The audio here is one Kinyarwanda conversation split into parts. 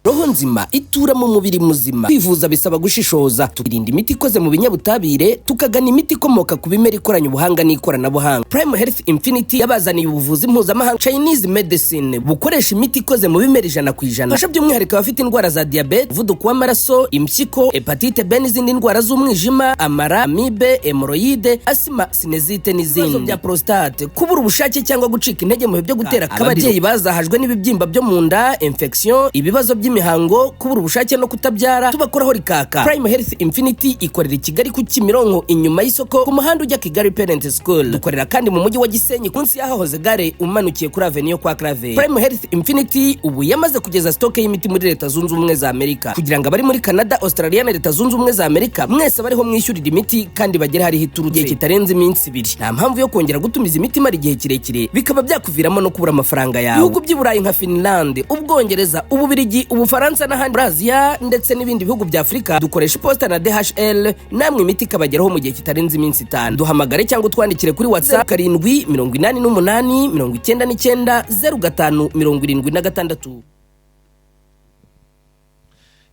Roho nzima itura mu mubiri muzima. Kwivuza bisaba gushishoza, tukirinda imiti ikoze mu binyabutabire, tukagana imiti ikomoka ku bimera ikoranye ubuhanga n'ikoranabuhanga. Prime Health Infinity yabazaniye ubuvuzi mpuzamahanga, Chinese medicine, bukoresha imiti ikoze mu bimera 100%. Fasha by'umwihariko abafite indwara za diyabete, umuvuduko w'amaraso, impyiko, hépatite B n'izindi ndwara z'umwijima, amara, amibe, hémorroïdes, asima, sinusite n'izindi, ibibazo bya prostate, kubura ubushake cyangwa gucika intege mu bihe byo gutera akabariro, ababyeyi bazahajwe n'ibibyimba byo mu nda, infection, ibibazo by'imihango, kubura ubushake no kutabyara, tubakoraho rikaka. Prime Health Infinity ikorera i Kigali ku Kimironko, inyuma y'isoko, ku muhanda ujya Kigali Parent School. Dukorera kandi mu mujyi wa Gisenyi, munsi y'ahahoze gare, umanukiye kuri avenue kwa Claver. Prime Health Infinity ubu yamaze kugeza stock y'imiti muri Leta Zunze Ubumwe za Amerika, kugira ngo abari muri Canada, Australia na Leta Zunze Ubumwe za Amerika mwese bariho mwishyurira imiti kandi bagere hariho iturutse igihe kitarenze iminsi 2. Nta mpamvu yo kongera gutumiza imiti imara igihe kirekire, bikaba byakuviramo no kubura amafaranga yawe. Ibihugu by'i Burayi nka Finland, Ubwongereza, Ububirigi, Ubufaransa n'ahandi muri Aziya ndetse n'ibindi bihugu bya Afurika, dukoresha iposita na DHL, namwe imiti ikabageraho mu gihe kitarenze iminsi 5. Duhamagare cyangwa utwandikire kuri WhatsApp: 0788 99 05 76.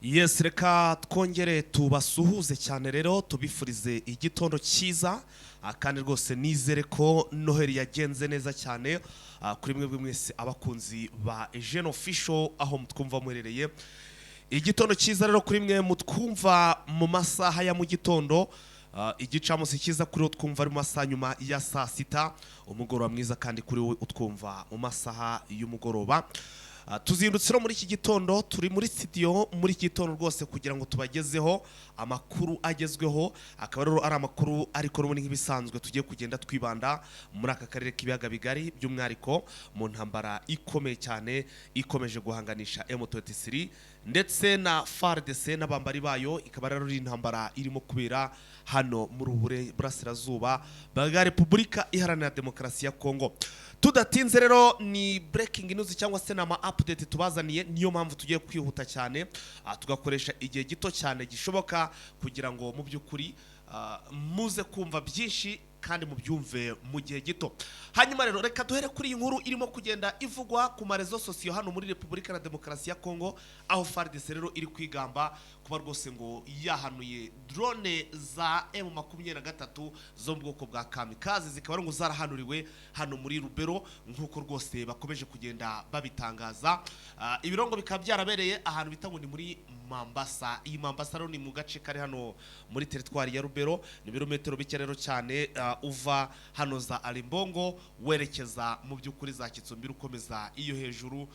Yes, reka twongere tubasuhuze cyane rero, tubifurize igitondo cyiza. Kandi rwose nizere ko Noheli yagenze neza cyane kuri mwebwe mwese abakunzi ba Eugene Official aho mutwumva muherereye. Igitondo cyiza rero kuri mwe mutwumva mu masaha ya mu gitondo, igicamunsi cyiza kuri wowe twumva ari mu masaha nyuma ya saa sita, umugoroba mwiza kandi kuri wowe utwumva mu masaha y'umugoroba. Tuzindutse rero muri iki gitondo, turi muri studio muri iki gitondo rwose kugira ngo tubagezeho amakuru agezweho, akaba rero ari amakuru ariko n'ubundi nk'ibisanzwe tugiye kugenda twibanda muri aka karere k'ibiyaga bigari, by'umwihariko mu ntambara ikomeye cyane ikomeje guhanganisha M23 ndetse na FARDC n'abambari bayo, ikaba rero ari intambara irimo kubera hano muri ubu burasirazuba bwa Repubulika Iharanira Demokarasi ya Kongo. Tudatinze rero, ni breaking news cyangwa se ni ama update tubazaniye, niyo mpamvu tugiye kwihuta cyane, tugakoresha igihe gito cyane gishoboka kugira ngo mu by'ukuri muze kumva byinshi kandi mubyumve mu gihe gito. Hanyuma rero reka duhere kuri iyi nkuru irimo kugenda ivugwa ku ma réseaux sociaux hano muri Repubulika na Demokarasi ya Kongo, aho FARDC rero iri kwigamba kuba rwose ngo yahanuye drone za M23 zo mu bwoko bwa kamikaze, zikaba ari ngo zarahanuriwe hano muri Rubero, nk'uko rwose bakomeje kugenda babitangaza. Ibirongo bikaba byarabereye ahantu bita ngo ni muri Mambasa. Iyi Mambasa rero ni mu gace kari hano muri teritwari ya Rubero, ni ibirometero bike rero cyane uva hano za Alimbongo werekeza mu by'ukuri za Kitsumbira, ukomeza iyo hejuru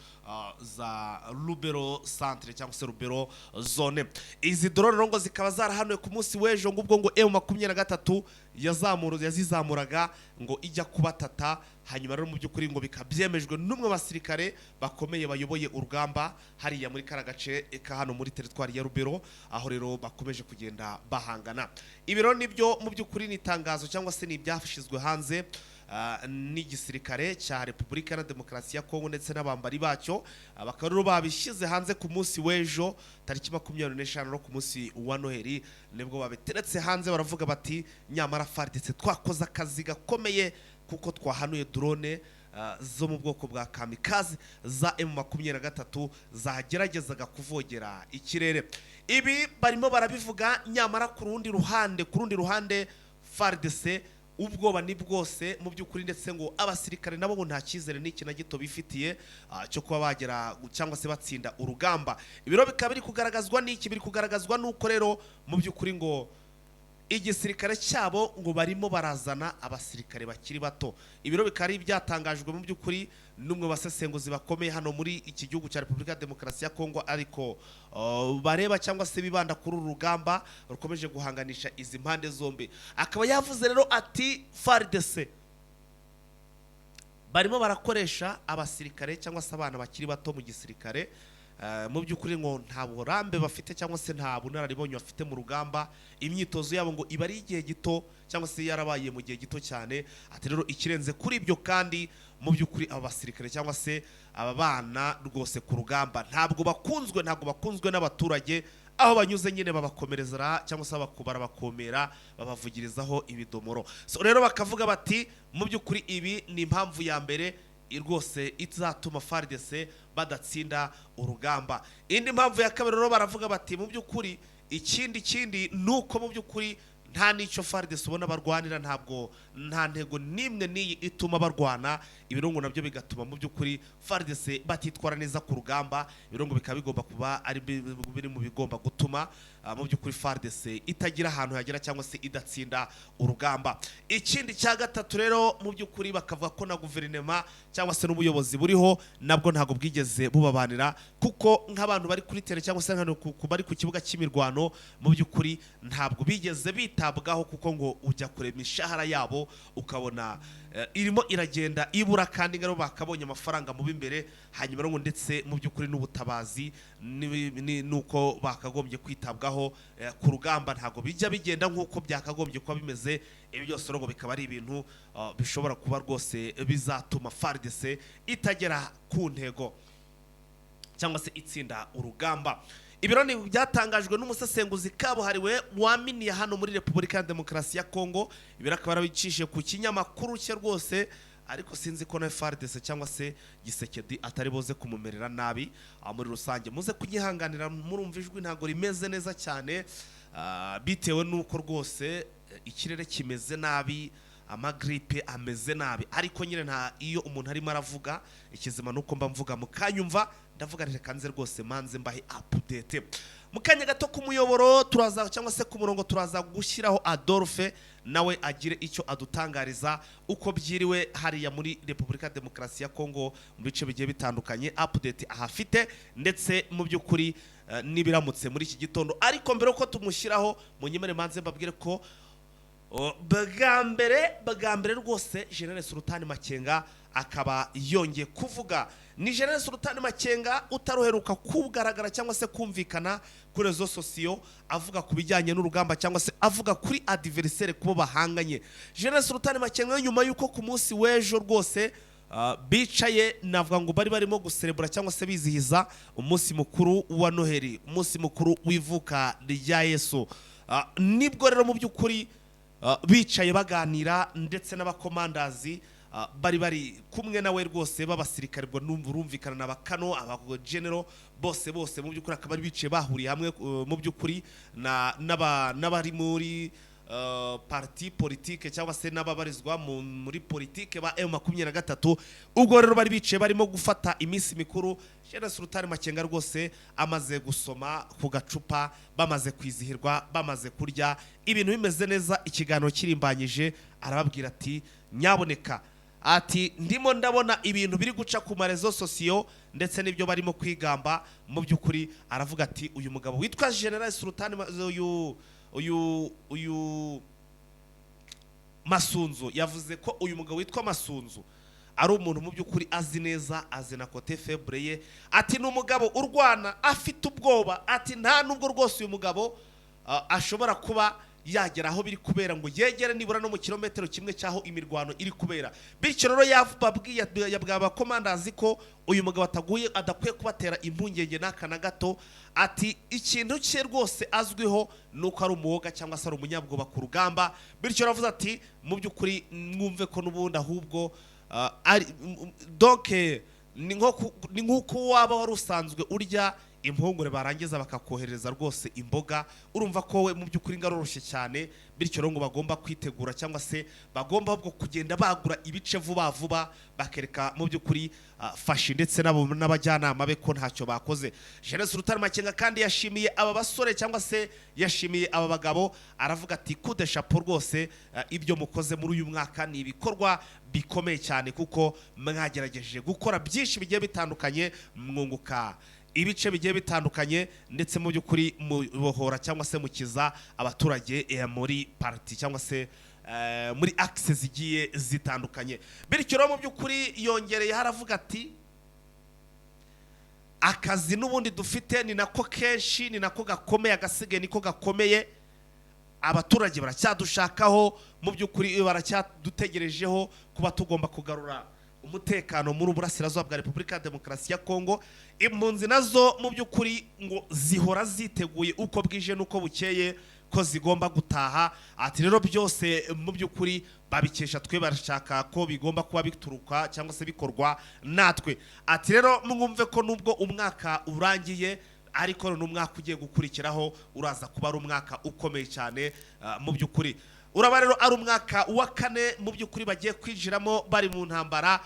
za Rubero centre cyangwa se Rubero zone. Izi drone rero ngo zikaba zarahanuwe ku munsi w'ejo, ngo ubwo ngo M23 yazizamuraga ngo ijya kubatata. Hanyuma rero mu by'ukuri ngo bikaba byemejwe n'umwe mu basirikare bakomeye bayoboye urugamba hariya muri kara gace ka hano muri teritwari ya Rubero, aho rero bakomeje kugenda bahangana. Ibi rero nibyo mu by'ukuri ni itangazo cyangwa se ni ibyashyizwe hanze n'igisirikare cya Repubulika na Demokarasi ya Kongo ndetse n'abambari bacyo. Bakaba rero babishyize hanze ku munsi w'ejo tariki 25, no ku munsi wa Noheli nibwo babiteretse hanze, baravuga bati: "Nyamara FARDC twakoze akazi gakomeye kuko twahanuye drone zo mu bwoko bwa kamikaze za M23 zageragezaga kuvogera ikirere." Ibi barimo barabivuga, nyamara ku rundi ruhande FARDC ubwoba ni bwose mu by'ukuri, ndetse ngo abasirikare nabo ngo nta cyizere n'iki na gito bifitiye cyo kuba bagera cyangwa se batsinda urugamba. Ibiro bikaba biri kugaragazwa n'iki? Biri kugaragazwa n'uko rero mu by'ukuri ngo igisirikare cyabo ngo barimo barazana abasirikare bakiri bato. Ibiro bikaba ari byatangajwe mu by'ukuri n'umwe basesenguzi bakomeye hano muri iki gihugu cya Repubulika ya Demokarasi ya Kongo, ariko bareba cyangwa se bibanda kuri uru rugamba rukomeje guhanganisha izi mpande zombi. Akaba yavuze rero ati: "FARDC barimo barakoresha abasirikare cyangwa se abana bakiri bato mu gisirikare. Mu by'ukuri ngo nta burambe bafite cyangwa se nta bunararibonye bafite mu rugamba, imyitozo yabo ngo iba ari igihe gito cyangwa se yarabaye mu gihe gito cyane." Ati rero ikirenze kuri ibyo kandi, mu by'ukuri aba basirikare cyangwa se aba bana rwose ku rugamba ntabwo bakunzwe, ntabwo bakunzwe n'abaturage. Aho banyuze nyine babakomereza cyangwa se barabakomera, babavugirizaho ibidomoro. So rero bakavuga bati mu by'ukuri ibi ni impamvu ya mbere. rwose izatuma FARDC badatsinda urugamba. Indi mpamvu ya kabiri rero, baravuga bati mu by'ukuri ikindi ni uko mu by'ukuri nta n'icyo FARDC ubona barwanira, ntabwo nta ntego n'imwe n'iyi ituma barwana. Ibirungo nabyo bigatuma mu by'ukuri FARDC batitwara neza ku rugamba. Ibirungo bikaba bigomba kuba ari biri mu bigomba gutuma mu by'ukuri FARDC itagira ahantu yagera cyangwa se idatsinda urugamba. Ikindi cya gatatu rero, mu by'ukuri bakavuga ko na guverinema cyangwa se n'ubuyobozi buriho nabwo ntabwo bwigeze bubabanira, kuko nk'abantu bari kuri terrain cyangwa se nk'abantu bari ku kibuga cy'imirwano, mu by'ukuri ntabwo bigeze bitabwaho, kuko ngo ujya kureba imishahara yabo ukabona irimo iragenda ibura, kandi ngaro bakabonye amafaranga mu b'imbere. Hanyuma rero ngo ndetse mu by'ukuri n'ubutabazi nuko bakagombye kwitabwaho ku rugamba ntabwo bijya bigenda nk'uko byakagombye kuba bimeze. Ibi byose rero ngo bikaba ari ibintu bishobora kuba rwose bizatuma FARDC itagera ku ntego cyangwa se itsinda urugamba. Ibiro ni byatangajwe n'umusesenguzi kabuhariwe waminiye hano muri Repubulika ya Demokarasi ya Kongo. Ibi akaba yarabicishije ku kinyamakuru cye rwose, ariko sinzi ko na FARDC cyangwa se Gisekedi atari buze kumumerera nabi. Muri rusange muze kunyihanganira, murumva ijwi ntabwo rimeze neza cyane, bitewe n'uko rwose ikirere kimeze nabi, amagripe ameze nabi. Ariko nyine nta iyo umuntu arimo aravuga, ikizima nuko mba mvuga mukanyumva. Ndavuga nti reka nze rwose manze mbahe update mu kanya gato. Ku muyoboro turaza cyangwa se ku murongo turaza gushyiraho Adolphe, nawe agire icyo adutangariza uko byiriwe hariya muri Repubulika ya Demokarasi ya Kongo mu bice bigiye bitandukanye, update ahafite, ndetse mu by'ukuri n'ibiramutse muri iki gitondo. Ariko mbere yuko tumushyiraho, munyemere manze mbabwire ko bwa mbere rwose General Sultani Makenga akaba yongeye kuvuga. Ni General Sultani Makenga utaruheruka kugaragara cyangwa se kumvikana kuri réseaux sociaux avuga ku bijyanye n'urugamba cyangwa se avuga kuri adversaire kubo bahanganye. General Sultani Makenga, nyuma y'uko ku munsi w'ejo rwose bicaye, navuga ngo bari barimo guserebura cyangwa se bizihiza umunsi mukuru wa Noheli, umunsi mukuru w'ivuka rya Yesu, nibwo rero mu by'ukuri bicaye baganira ndetse n'abakomandazi bari kumwe nawe rwose b'abasirikare. Ubwo numva urumvikana na bakano, abagenero bose bose, mu by'ukuri akaba bari bicaye bahuriye hamwe mu by'ukuri n'abari muri parti politique cyangwa se n'ababarizwa muri politike ba M23. Ubwo rero bari bicaye barimo gufata iminsi mikuru, General Sultani Makenga rwose amaze gusoma ku gacupa, bamaze kwizihirwa, bamaze kurya, ibintu bimeze neza, ikiganiro kirimbanyije, arababwira ati: "Nyaboneka," ati, "ndimo ndabona ibintu biri guca ku ma réseaux sociaux ndetse n'ibyo barimo kwigamba." Mu by'ukuri aravuga ati uyu mugabo witwa General Sultani uyu Masunzu, yavuze ko uyu mugabo witwa Masunzu ari umuntu mu by'ukuri azi neza, azi na côté faible ye. Ati ni umugabo urwana afite ubwoba. Ati nta nubwo rwose uyu mugabo ashobora kuba yagera aho biri kubera ngo yegere nibura no mu kilometero kimwe cy'aho imirwano iri kubera. Bityo rero yababwiye, yabwiye abakomandazi ko uyu mugabo ataguye, adakwiye kubatera impungenge n'aka na gato. Ati ikintu cye rwose azwiho ni uko ari umuwoga cyangwa se ari umunyabwoba ku rugamba. Bityo aravuze ati mu by'ukuri mwumve ko n'ubundi ahubwo ari donc ni nk'uko waba wari usanzwe urya impungure, barangiza bakakohereza rwose imboga. Urumva ko we mu by'ukuri ngaroroshye cyane. Bityo rero ngo bagomba kwitegura cyangwa se bagomba ahubwo kugenda bagura ibice vuba vuba, bakereka mu by'ukuri fashi ndetse n'abajyanama be ko ntacyo bakoze. General Sultan Makenga kandi yashimiye aba basore cyangwa se yashimiye aba bagabo, aravuga ati coup de chapeau rwose, ibyo mukoze muri uyu mwaka ni ibikorwa bikomeye cyane, kuko mwagerageje gukora byinshi bigiye bitandukanye, mwunguka ibice bigiye bitandukanye, ndetse mu by'ukuri mubohora cyangwa se mukiza abaturage muri partie cyangwa se muri axe zigiye zitandukanye. Bityo rero mu by'ukuri yongereyeho aravuga ati akazi n'ubundi dufite ni nako kenshi, ni nako gakomeye, agasigaye niko gakomeye. Abaturage baracyadushakaho, mu by'ukuri baracyadutegerejeho kuba tugomba kugarura umutekano muri Uburasirazuba bwa Repubulika ya Demokarasi ya Kongo. Impunzi nazo mu by'ukuri ngo zihora ziteguye uko bwije n'uko bukeye kugira ngo zirwane intambara. ko zigomba gutaha. Ati rero byose mu by'ukuri babikesha twe, barashaka ko bigomba kuba bituruka cyangwa se bikorwa natwe. Ati rero mwumve ko nubwo umwaka urangiye, ariko n'umwaka ugiye gukurikiraho uraza kuba ari umwaka ukomeye cyane. Mu by'ukuri uraba rero ari umwaka wa kane mu by'ukuri bagiye kwinjiramo bari mu ntambara,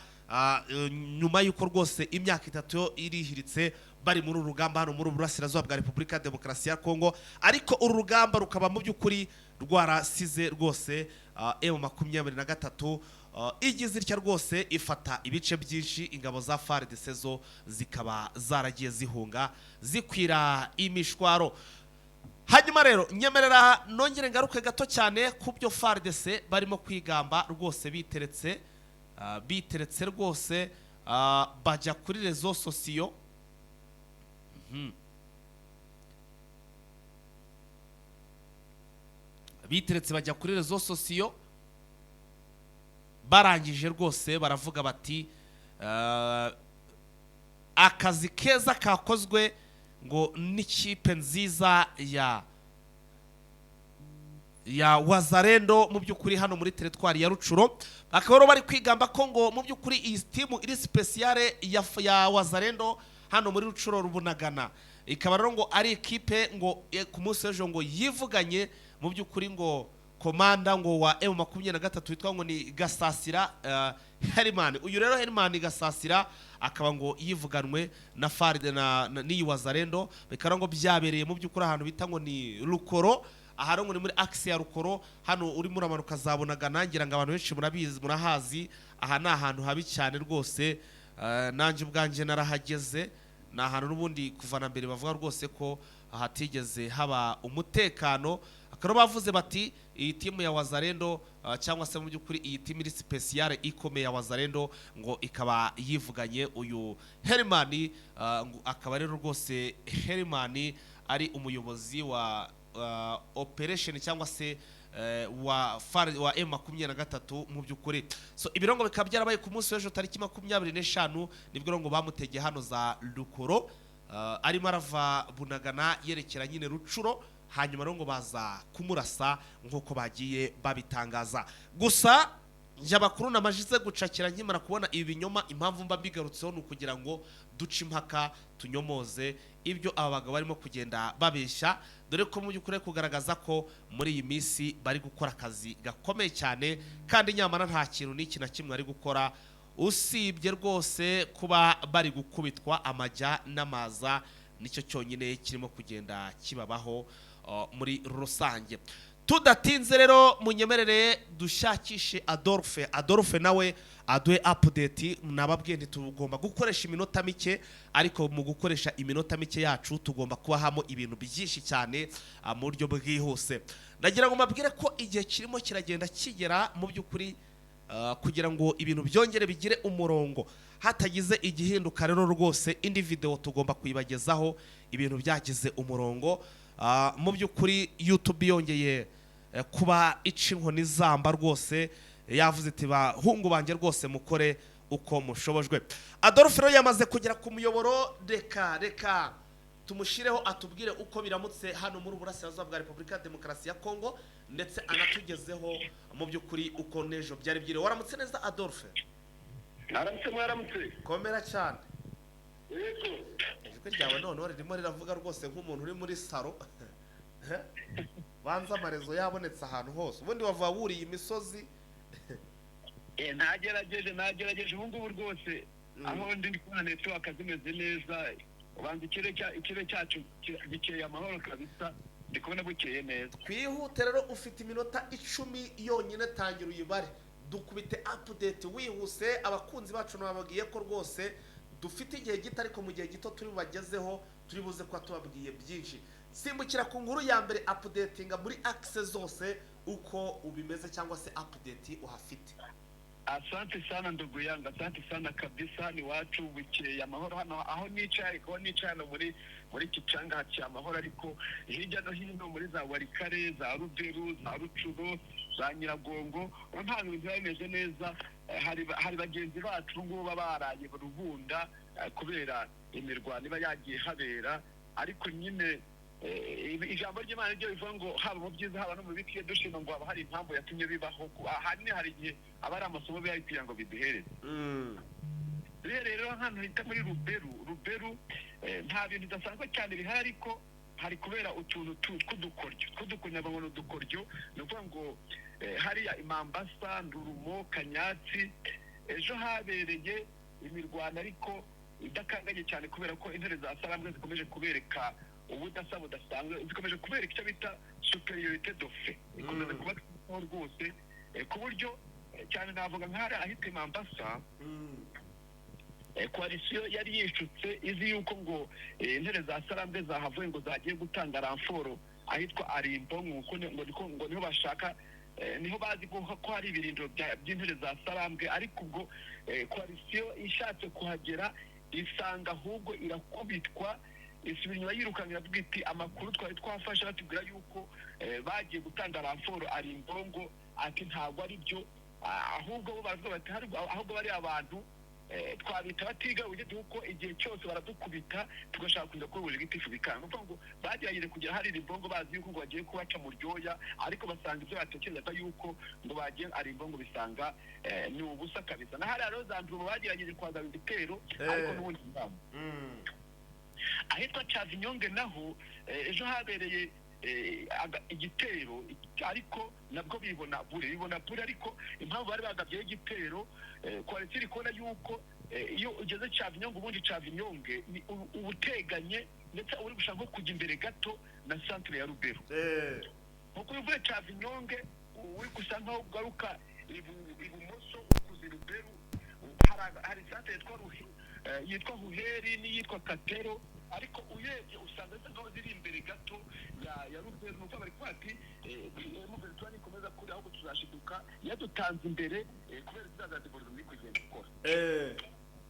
nyuma y'uko rwose imyaka 3 irihiritse bari muri uru rugamba hano muri Burasirazuba bwa Repubulika ya Demokarasi ya Kongo. Ariko uru rugamba rukaba mu by'ukuri rwarasize rwose M23 igize itya rwose ifata ibice byinshi, ingabo za FARDC zo zikaba zaragiye zihunga zikwira imishwaro. Hanyuma rero nyemerera nongere ngaruke gato cyane ku byo FARDC barimo kwigamba rwose, biteretse biteretse rwose, bajya kuri réseaux sociaux. Biteretse bajya kuri réseaux sociaux, barangije rwose baravuga bati akazi keza kakozwe ngo n'ikipe nziza ya Wazalendo mu by'ukuri hano muri teritwari ya Rucuro. Bakaba rero bari kwigamba ko ngo mu by'ukuri iyi timu iri spéciale ya Wazalendo hano muri Rucuro Rubunagana, ikaba rero ngo ari ikipe ngo ku munsi w'ejo ngo yivuganye mu by'ukuri ngo komanda ngo wa M23 witwa ngo ni Gasasira Herman. Uyu rero Herman Gasasira akaba ngo yivuganwe na FARDC na n'iyi Wazalendo, bikaba ngo byabereye mu by'ukuri ahantu bita ngo ni Rukoro. Aha rero ngo ni muri axe ya Rukoro, hano urimo uramanuka zabonaga, nangira ngo abantu benshi murabizi, murahazi. Aha ni ahantu habi cyane rwose, nanjye ubwanjye narahageze. Ni ahantu n'ubundi kuva na mbere bavuga rwose ko hatigeze haba umutekano. Akaba bavuze bati iyi timu ya Wazalendo, cyangwa se mu by'ukuri iyi timu iri spéciale ikomeye ya Wazalendo, ngo ikaba yivuganye uyu Herman, ngo akaba rero rwose Herman ari umuyobozi wa operation cyangwa se wa M23 mu by'ukuri. So ibirongo bikaba byarabaye ku munsi w'ejo tariki 25, nibwo ngo bamutegeye hano za Rukoro, arimo arava Bunagana yerekera nyine Rucuro, hanyuma rero ngo baza kumurasa nk'uko bagiye babitangaza. Gusa njye abakuru namajize gucakira nkimara kubona ibi binyoma. Impamvu mba mbigarutseho ni ukugira ngo duce impaka, tunyomoze ibyo aba bagabo barimo kugenda babeshya, dore ko mu by'ukuri ari kugaragaza ko muri iyi minsi bari gukora akazi gakomeye cyane, kandi nyamara nta kintu n'iki na kimwe bari gukora usibye rwose kuba bari gukubitwa amajya n'amaza. Nicyo cyonyine kirimo kugenda kibabaho muri rusange. Tudatinze rero, munyemerere dushakishe Adolphe. Adolphe nawe aduhe update. Nababwiye ntitugomba gukoresha iminota mike, ariko mu gukoresha iminota mike yacu tugomba kubahamo ibintu byinshi cyane mu buryo bwihuse. Ndagira ngo mbabwire ko igihe kirimo kiragenda kigera mu by'ukuri kugira ngo ibintu byongere bigire umurongo. Hatagize igihinduka rero rwose, indi video tugomba kuyibagezaho ibintu byagize umurongo. Mu by'ukuri YouTube yongeye kuba ica inkoni zamba rwose, yavuze iti bahungu banjye rwose mukore uko mushobojwe. Adolphe rero yamaze kugera ku muyoboro, reka tumushireho atubwire uko biramutse hano muri Burasirazuba bwa Repubulika ya Demokarasi ya Kongo, ndetse anatugezeho mu by'ukuri uko n'ejo byari byiriwe. Waramutse neza, Adolphe? Mwaramutse, mwaramutse. Komera cyane. Yego. Ijwi ryawe noneho ririmo riravuga rwose nk'umuntu uri muri saro. Banza amarezo yabonetse ahantu hose, ubundi wavuga wuriye imisozi. Nagerageje, nagerageje. Ubu ngubu rwose aho ndi kubona network zimeze neza. Ubanza ikirere cyacu gikeye amahoro kabisa, ndi kubona bukeye neza. Twihute rero, ufite iminota 10 yonyine, tangira uyibare, dukubite update wihuse. Abakunzi bacu nababwiye ko rwose dufite igihe gito, ariko mu gihe gito turi bubagezeho turi buze kuba tubabwiye byinshi. Simbukira ku nkuru ya mbere, updatinga muri axe zose uko ubimeze cyangwa se update uhafite. Asante sana ndugu yangu, asante sana kabisa. Hano iwacu bukeye amahoro, hano aho nicaye, ariko nicaye hano muri Kicanga haciye amahoro, ariko hirya no hino muri za Warikare, za Ruberu, za Rucuro, za Nyiragongo nta bintu biba bimeze neza. Hari bagenzi bacu ngubu baba baraye rubunda kubera imirwano iba yagiye habera, ariko nyine Ijambo ry'Imana ryo rivuga ngo haba mu byiza haba no mu bibi iyo dushima, ngo haba hari impamvu yatumye bibaho. Ahanini hari igihe aba ari amasomo biba kugira ngo biduhereze. Rero hano hita muri Ruberu, nta bintu bidasanzwe cyane bihari, ariko hari kubera utuntu tw'udukoryo ngo ni udukoryo. Ni ukuvuga ngo hariya Imambasa, Ndurumo, Kanyatsi, ejo habereye imirwano ariko idakanganye cyane, kubera ko intare za Sarambwe zikomeje kubereka ubudasa budasanzwe, zikomeje kubereka icyo bita supériorité de fait, ikomeza kuba rwose, ku buryo cyane navuga nk'ahari ahitwa Imambasa, coalition yari yishutse izi yuko ngo intare za Sarambwe zahavuye ngo zagiye gutanga renfort ahitwa Arimbo, ngo niho bashaka, niho bazi ko hari ibirindiro by'intare za Sarambwe. Ariko ubwo coalition ishatse kuhagera isanga ahubwo irakubitwa, isubira inyuma yirukanka, iravuga iti amakuru twari twafashe batubwira yuko bagiye gutanga renfort Arimbongo, ati ntabwo ari byo. Ahubwo bo baravuga bati ahubwo bari abantu twabita batigabuye, kuko igihe cyose baradukubita tugashaka kujya kuri buri gitifu bikanga. Ni ukuvuga ngo bagerageje kugera hari Rimbongo bazi yuko ngo bagiye kubaca mu ryoya, ariko basanga ibyo batekerezaga yuko ngo bagiye Arimbongo bisanga ni ubusa kabisa. Na hariya rero za Ndurumo bagerageje kuhagaba ibitero, ariko n'ubundi ngamba. Ahitwa Cavinyonge naho ejo habereye igitero, ariko nabwo bibona bure. Ariko impamvu bari bagabyeho igitero, coalition iri kubona yuko iyo ugeze Cavinyonge, ubundi Cavinyonge ni ubuteganye ndetse uri gushaka nko kujya imbere gato na centre ya Rubero. Nkuko uvuye Cavinyonge uri gusa nkaho ugaruka ibumoso ukuze Rubero, hari centre yitwa yitwa Huheri n'iyitwa Katero, ariko urebye usanga zisa nkaho ziri imbere gato ya Rubero. Nuko bari kuvuga ati M23 nikomeza kuri ahubwo tuzashiduka yadutanze imbere, kubera ziriya za débordement iri kugenda ikora.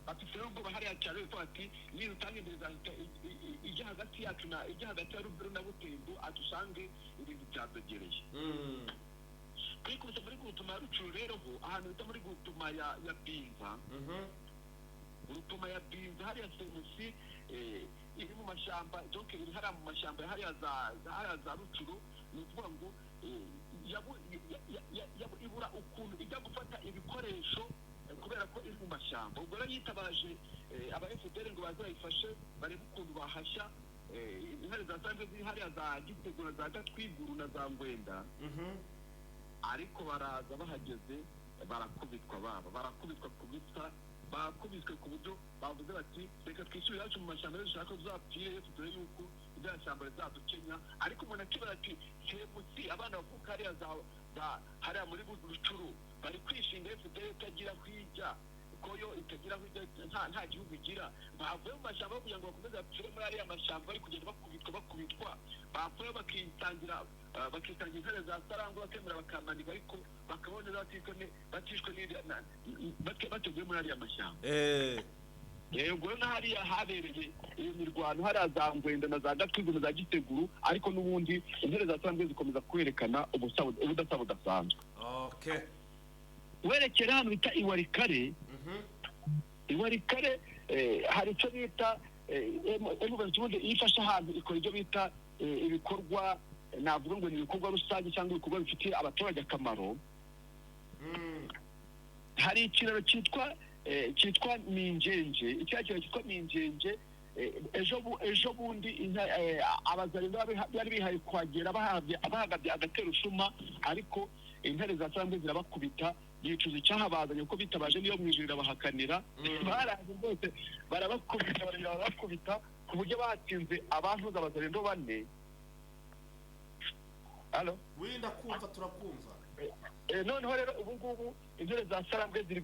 Bafite rero ubwoba hariya cyane, kuko bati nidutanga imbere zahita ijya hagati yacu na ijya hagati ya Rubero na Butembo, adusange ibintu byadogereye. Kwikubita muri groupement ya Rucuru rero, ho ahantu bita muri groupement ya Binza, groupement ya Binza hariya semusi iri mu mashyamba, donc iri hariya mu mashyamba hariya hariya za Rucuru. Ni ukuvuga ngo ibura ukuntu ijya gufata ibikoresho, kubera ko iri mu mashyamba. Ubwo rero yitabaje aba FDL ngo baze bayifashe barebe ukuntu bahashya intare za Sanze ziri hariya za Gitego na za Gatwiguru na za Ngwenda. Ariko baraza bahageze barakubitwa, baba barakubitwa kubitsa, bakubiswe ku buryo bavuze bati reka twisubire iwacu mu mashyamba, rero dushaka tuzapfire dore yuko rya shyamba rizadukenya. Ariko umuntu akibaza ati semusi abana bavuka hariya za hariya muri Rucuru bari kwishinga FDL itagira kwijya, ko yo itagira aho ijya, nta gihugu igira, bavuye mu mashyamba kugira ngo bakomeze bapfire muri ariya mashyamba, bari kugenda bakubitwa bakubitwa, bapfuye bakitangira intare za Sarangwa, bakemera bakamanika, ariko bakabona batishwe bateguye muri ariya mashyamba. Yego, na hariya habereye iyo mirwano hariya za Ngwenda na za Gatwigu na za Giteguru, ariko n'ubundi intare za Sarangwa zikomeza kwerekana ubudasa budasanzwe. Werekera ahantu bita Iwarikare, Iwarikare hari icyo bita ubundi iyo ifashe ahantu ikora ibyo bita ibikorwa, navuga ngo ni ibikorwa rusange cyangwa ibikorwa bifitiye abaturage akamaro. Hari ikiraro cyitwa Minjenje, icya kiraro cyitwa Minjenje, ejo bundi abazarendo bari bihaye kuhagera bahagabye agaterushuma, ariko intare za Sarambwe zirabakubita, bicuza icyahabazanye, kuko bitabaje niyo mu ijoro irabahakanira. Baraje rwose barabakubita, barongera barabakubita ku buryo batsinze abantuza abazarendo bane. Halo? Wenda kumva, turakumva. Noneho rero ubu ngubu intare za Sarambwe ziri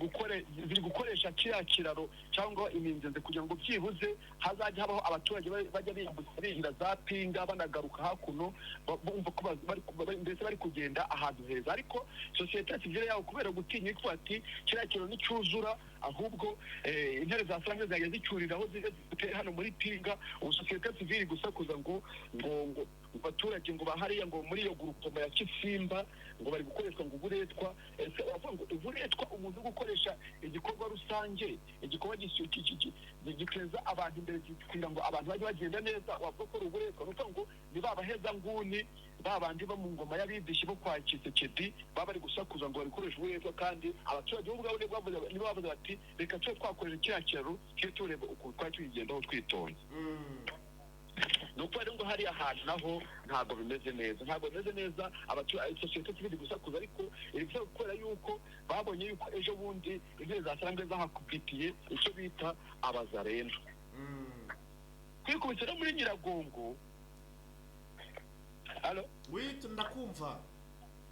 gukoresha kiriya kiraro cyangwa iminzenze kugira ngo byibuze hazajya habaho abaturage bajya biyambutsa binjira za Pinga banagaruka hakuno, bumva ko mbese bari kugenda ahantu heza. Ariko sosiyete sivile yaho kubera gutinya ikuvuga ati kiriya kiraro nicyuzura ahubwo intare za Sarambwe zajya zicyurira aho zize ziteye hano muri Pinga. Ubu sosiyete sivile iri gusakuza ngo abaturage ngo bahariya ngo muri iyo groupement ya Kisimba ngo bari gukoreshwa ngo uburetwa. Uburetwa, ese wavuga ngo uburetwa, umuntu uri gukoresha igikorwa rusange, igikorwa giteza abantu imbere kugira ngo abantu bajye bagenda neza, wavuga ko ari uburetwa? Ni ukuvuga ngo ni ba bahezanguni, ba bandi bo mu ngoma y'abidishi bo kwa Tshisekedi, baba bari gusakuza ngo barikoresha uburetwa, kandi abaturage bo ubwabo nibo bavuze bati: "Reka tube twakoresha kiriya kiraro, tujye tureba ukuntu twari tuyigendaho twitonze." Ni ukuvuga rero ngo hariya hantu naho ntabwo bimeze neza, ntabwo bimeze neza. Abaturage, sosiyete sivile iri gusakuza, ariko iri gusakuza kubera yuko babonye yuko ejo bundi intare za Sarambwe zahakubitiye icyo bita Abazarendo, kwikubita no muri Nyiragongo. Halo? Wito, ndakumva.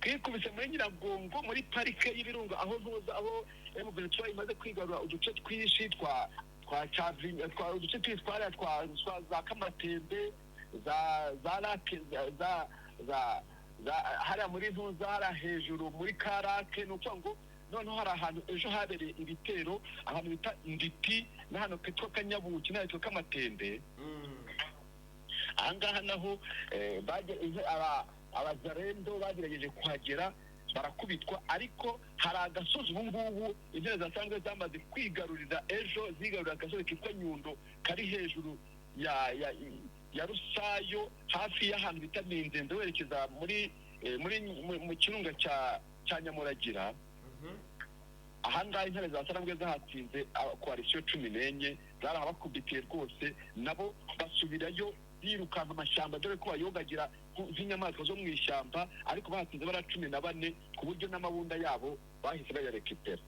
Twikubise muri Nyiragongo, muri parike y'Ibirunga, aho ntuza, aho M23 imaze kwigarura uduce twinshi twa Cyavinya, twa uduce twitwara twa za Kamatembe, za Lake, za hariya muri ntuza, hariya hejuru muri Karake. Ni ukuvuga ngo noneho hari ahantu ejo habereye ibitero, ahantu bita Nditi n'ahantu kitwa Kanyabuki n'ahantu hitwa Kamatembe. Ahangaha naho Abazarendo bagerageje kuhagera barakubitwa, ariko hari agasozi ubu ngubu intare zasanzwe zamaze kwigarurira. Ejo zigarurira agasozi kitwa Nyundo, kari hejuru ya Rusayo, hafi y'ahantu bita Minzenze, werekeza muri eh, muri mu- mu kirunga cya Nyamuragira. Ahangaha intare za Sarambwe zahatsinze coalition 14, zarahabakubitiye rwose, nabo basubirayo birukanka amashyamba, dore ko bayogagira nk'inyamaswa zo mu ishyamba, ariko bahatsinze bara 14, ku buryo n'amabunda yabo bahise bayarekipera.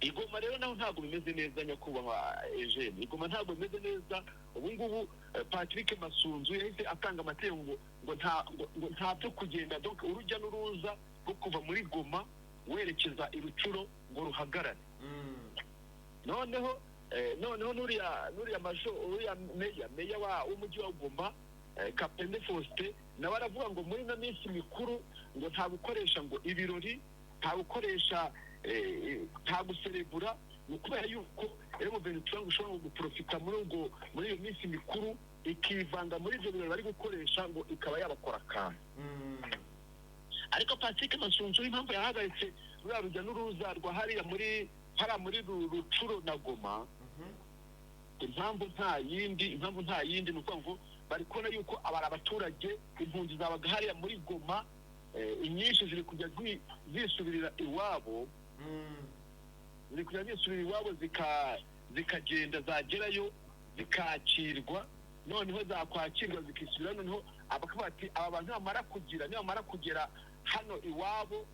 Igoma rero naho ntabwo bimeze neza, nyakubahwa Eugene. Igoma ntabwo bimeze neza ubu ngubu. Patrick Masunzu yahise atanga amategeko ngo nta byo kugenda, donc urujya n'uruza rwo kuva muri Goma werekeza i Rucuro ngo ruhagarare. Noneho nuriya majo, uriya meya w'umujyi wa Goma, Kapende Faustin, nawe aravuga ngo muri ino minsi mikuru ngo nta gukoresha ngo ibirori, nta gukoresha, nta guserebura, ni ukubera yuko M23 ngo ushobora guprofita muri iyo minsi mikuru, ikivanga muri ibyo birori bari gukoresha, ngo ikaba yabakora akantu. Ariko Patrick Masunzu, impamvu yahagaritse ruriya rujya n'uruza rwa hariya muri Rucuro na Goma, impamvu nta yindi, ni ukuvuga ngo bari kubona yuko abari abaturage, impunzi zabaga hariya muri Goma, inyinshi ziri kujya zisubirira iwabo, ziri kujya zisubira iwabo, zikagenda, zagerayo zikakirwa, noneho zakwakirwa zikisubira. Noneho bakavuga ati: "Aba bantu nibamara kugera hano iwabo,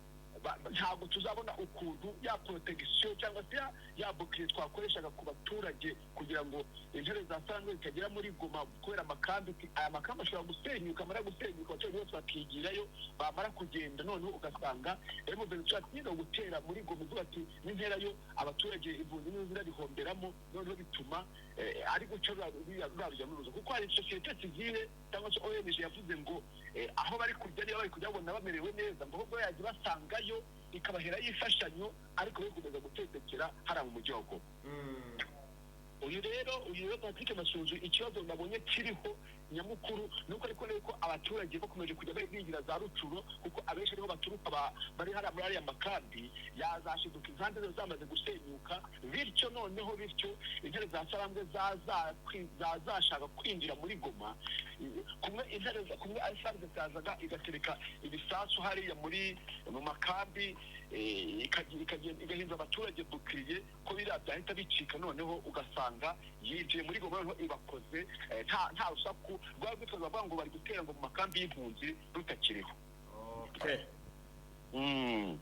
ntabwo tuzabona ukuntu ya protection cyangwa se ya bouclier twakoreshaga ku baturage kugira ngo intare za Sarambwe zitagera muri Goma, kubera amakambi. Aya makambi ashobora gusenyuka, amara gusenyuka abaturage bose bakigirayo, bamara kugenda noneho ugasanga M23 atinya gutera muri Goma, ivuga ati n'interayo abaturage, impunzi nizo zirabihomberamo." Noneho bituma ari guca ruriya rujya n'uruza, kuko hari sosiyete sivile cyangwa se ONG yavuze ngo aho bari kujya, niba bari kujya babona bamerewe neza, ngo ahubwo yajya basangayo ikabaherayo imfashanyo, ariko bari gukomeza gutetekera hariya mu mujyi wa Goma. Uyu rero Patrick Masunzu, ikibazo nabonye kiriho nyamukuru ni uko, ariko nuko abaturage bakomeje kujya bigira za Rucuro, kuko abenshi ariho baturuka, bari hariya muri ariya makambi, yazashiduka impande zose zamaze gusenyuka. Bityo noneho bityo intare za Sarambwe zazashaka kwinjira muri Goma, kumwe intare kumwe FARDC zazaga igatereka ibisasu hariya mu makambi, igahinza abaturage bukiriye ko biriya byahita bicika, noneho ugasanga yinjiye muri Goma, noneho ibakoze nta rusaku rwari rwitwaza bavuga ngo bari gutera ngo mu makambi y'impunzi rutakiriho.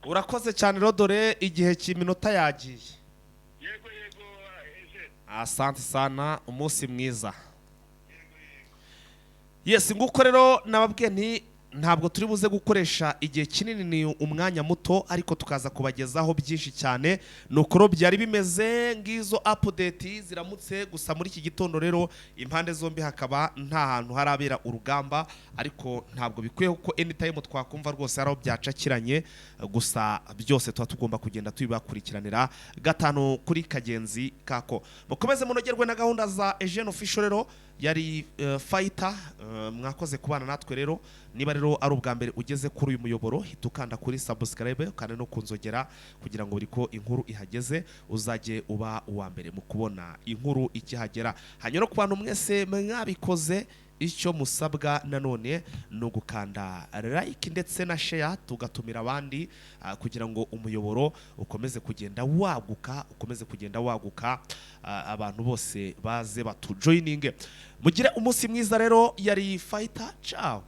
Urakoze cyane rero, dore igihe cy'iminota yagiye. Yego, Eugene. Asante sana, umunsi mwiza. Yes, nguko rero nababwiye nti ntabwo turi buze gukoresha igihe kinini, ni umwanya muto, ariko tukaza kubagezaho byinshi cyane. Nuko rero byari bimeze, ngizo update ziramutse gusa muri iki gitondo. Rero impande zombi hakaba nta hantu harabera urugamba, ariko ntabwo bikwiye kuko anytime twakumva rwose hari aho byacakiranye. Gusa byose tuba tugomba kugenda tubibakurikiranira gatanu kuri kagenzi kako. Mukomeze munogerwe na gahunda za Eugene Official rero. Yari Fighter. Mwakoze kubana natwe rero. Niba rero ari ubwa mbere ugeze kuri uyu muyoboro, hita ukanda kuri subscribe, ukanda no kunzogera, kugira ngo buri ko inkuru ihageze uzajye uba uwa mbere mu kubona inkuru ikihagera. Hanyuma ku bantu mwese mwabikoze, icyo musabwa nanone ni ugukanda like ndetse na share, tugatumira abandi, kugira ngo umuyoboro ukomeze kugenda waguka, ukomeze kugenda waguka, abantu bose baze batujoininge. Mugire umunsi mwiza rero. Yari Fighter, ciao.